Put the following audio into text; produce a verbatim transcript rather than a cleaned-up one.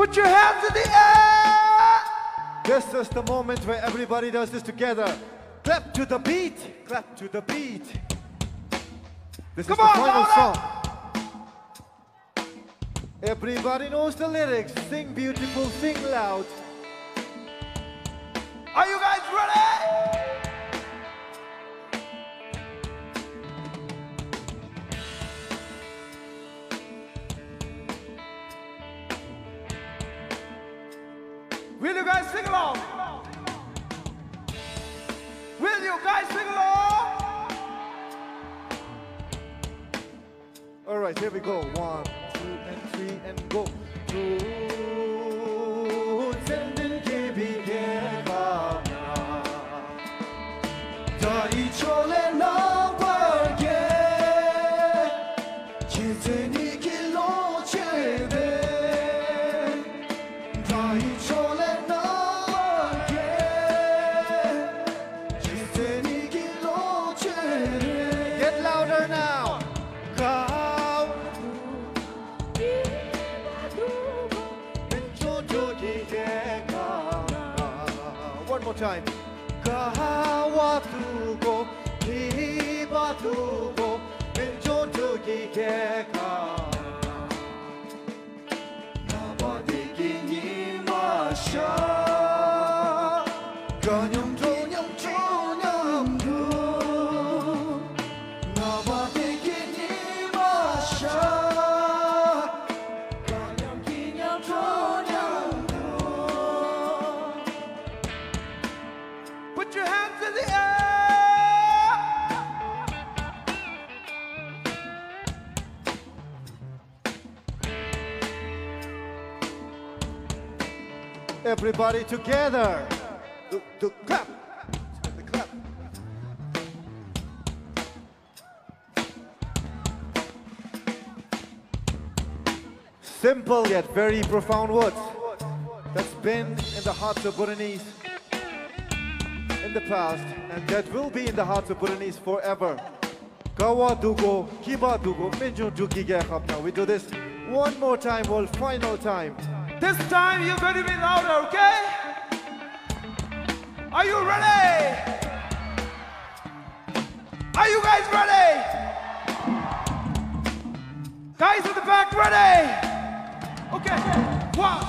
Put your hands in the air! This is the moment where everybody does this together. Clap to the beat, clap to the beat. This is the final song. Come on, louder! Everybody knows the lyrics. Sing beautiful, sing loud. Are you guys ready? Will you guys sing along? Will you guys sing along? All right, here we go. One, two, and three, and go. Get louder now. One more time. Put your hands in the air! Everybody together. Do, do, clap. Clap. Simple yet very profound words that's been in the hearts of Bhutanese in the past and that will be in the hearts of Bhutanese forever. Kawa dugo, kiba dugo, minjung dugi ge khapna. We do this one more time, one final time. This time you're going to be louder, okay? Are you ready? Are you guys ready? Guys at the back, ready? Okay. One,